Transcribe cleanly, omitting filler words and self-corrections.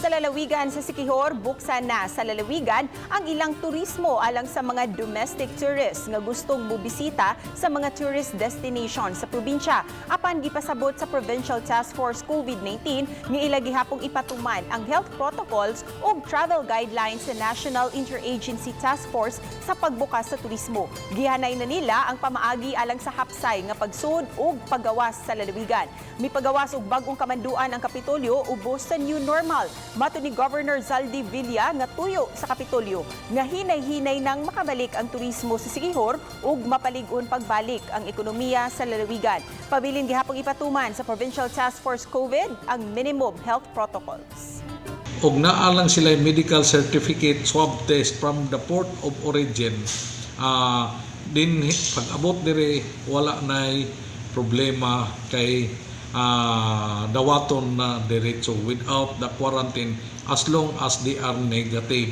Sa lalawigan sa Siquijor, buksan na sa lalawigan ang ilang turismo alang sa mga domestic tourists nga gustong mobisita sa mga tourist destination sa probinsya. Apan gipasabot sa Provincial Task Force COVID-19 nga ila gihapong ipatuman ang health protocols ug travel guidelines sa National Interagency Task Force sa pagbukas sa turismo. Gihanay na nila ang pamaagi alang sa hapsay nga pagsud ug paggawas sa lalawigan. Mipagawas og bag-ong kamanduan ang Kapitolyo ubos sa new normal. Matod ni Governor Zaldy Villa nga tuyo sa Kapitolyo nga hinay-hinay nang makabalik ang turismo sa Siquijor ug mapalig-on pagbalik ang ekonomiya sa lalawigan. Pabilin gihapong ipatuman sa Provincial Task Force COVID ang minimum health protocols. Og naa lang sila medical certificate, swab test from the port of origin, din pag abot dire wala nay problema kay dawaton na diretso without the quarantine as long as they are negative.